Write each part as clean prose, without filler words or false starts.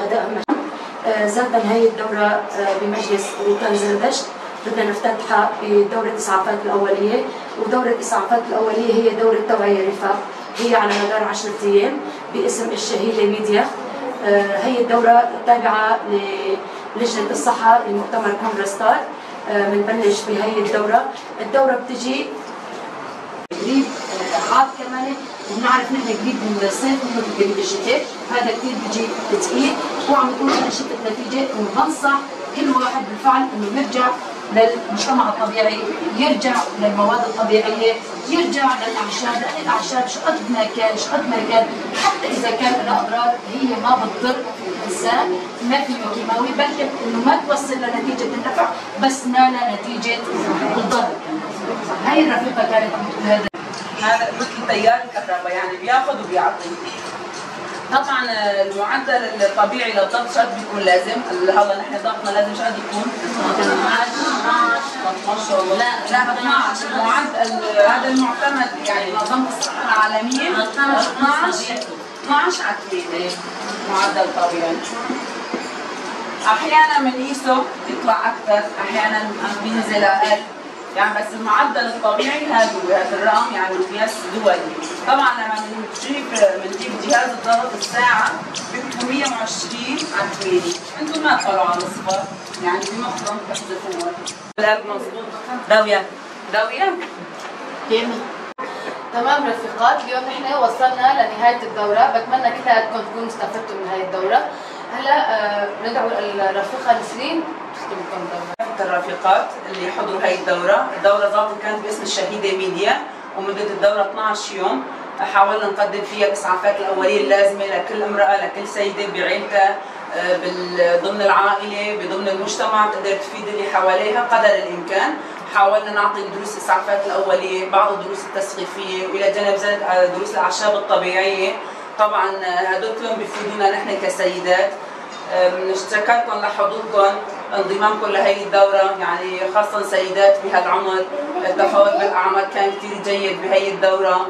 هذا اهم. زادنا هي الدورة بمجلس ركان زردشت، بدنا نفتتحها بدوره اسعافات الاوليه، ودوره اسعافات الاولية هي دوره توعيه رفاق، هي على مدار 10 ايام باسم الشهيدة ميديا. هي الدورة تابعه للجنة الصحة لمؤتمر كونغرا ستار. بنبلش بهي الدورة، الدورة بتجي قريب حار كمان، وبنعرف نحن قريب من الصيف مثل قريب الشتاء، هذا كثير بيجي ثقيل، وعم يقول انا شفت نتيجة، وبنصح كل واحد بالفعل انه يرجع للمجتمع الطبيعي، يرجع للمواد الطبيعية، يرجع للاعشاب، لان الاعشاب شو قد ما كان شو قد ما كان حتى اذا كان لها اضرار هي ما بتضر الانسان، ما فيه كيماوي، بلكي انه ما توصل لنتيجة النفع بس نال نتيجة الضرر. هاي الرفيقه كانت عم تقول هذا هذا مثل تيار الكهرباء، يعني بياخذ وبيعطي. طبعا المعدل الطبيعي للضغط شقد بيكون لازم؟ هلا نحن ضغطنا لازم شقد يكون؟ 12 لا لا 12 المعدل هذا المعتمد يعني منظمة الصحة العالمية 12 على 8 معدل طبيعي. احيانا بنقيسه بيطلع اكثر، احيانا بينزل اقل، يعني بس المعدل الطبيعي هذا هو هذا الرقم، يعني مقياس دولي. طبعا لما بنجيب جهاز الضغط الساعة بيكتبوا 120 على 8، انتم ما تطلعوا على الصفر، يعني بمخكم تحذفوها. القلب مضبوط. داوية داوية تمام رفيقات، اليوم نحن وصلنا لنهاية الدورة، بتمنى كلياتكم تكونوا استفدتوا من هاي الدورة. هلا ندعو الرفيقة نسرين تختم لكم الدورة. الرفيقات اللي حضروا هاي الدورة، الدورة ظابطة كانت باسم الشهيدة ميديا، ومدة الدورة 12 يوم، حاولنا نقدم فيها الإسعافات الأولية اللازمة لكل امرأة، لكل سيدة بعيلتها، ضمن العائلة، بضمن المجتمع، تقدر تفيد اللي حواليها قدر الإمكان. حاولنا نعطي دروس الإسعافات الأولية، بعض الدروس التثقيفية، وإلى جانب ذلك دروس الأعشاب الطبيعية. طبعا هدول كلهم بيفيدونا نحن كسيدات. بنشكركم لحضوركم، انضمامكم لهي الدورة، يعني خاصة سيدات بهالعمر، التفاوت بالأعمار كان كثير جيد بهي الدورة.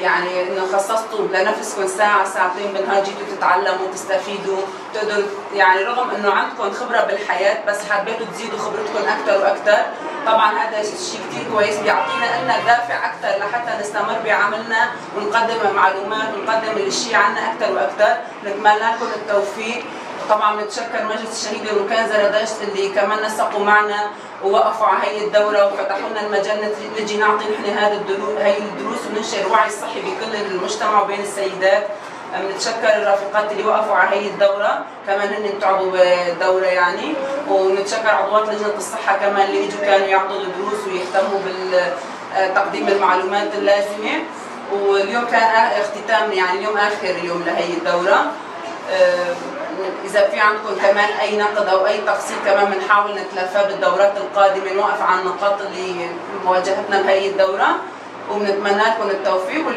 يعني انه خصصتوا لنفسكم ساعة ساعتين بالنهار جيتوا تتعلموا تستفيدوا، تقدروا يعني رغم انه عندكم خبرة بالحياة بس حبيتوا تزيدوا خبرتكم أكثر وأكثر. طبعا هذا الشيء كثير كويس، بيعطينا لنا دافع أكثر لحتى نستمر بعملنا ونقدم معلومات ونقدم الشيء عنا أكثر وأكثر. نتمنى لكم التوفيق. طبعا بنتشكر مجلس الشهيدة ركان زردشت اللي كمان نسقوا معنا ووقفوا على هي الدورة وفتحوا لنا المجال نجي نعطي نحن هذا هي الدروس وننشر الوعي الصحي بكل المجتمع وبين السيدات. بنتشكر الرفيقات اللي وقفوا على هي الدورة، كمان هن تعبوا بالدوره يعني، ونتشكر عضوات لجنة الصحة كمان اللي اجوا كانوا يعطوا الدروس ويهتموا بتقديم المعلومات اللازمة. واليوم كان اختتام، يعني اليوم اخر يوم لهي الدورة. إذا في عندكم كمان أي نقد أو أي تقصير كمان بنحاول نتلافاه بالدورات القادمة، نوقف على النقاط اللي واجهتنا بهي الدورة، وبنتمنى لكم التوفيق.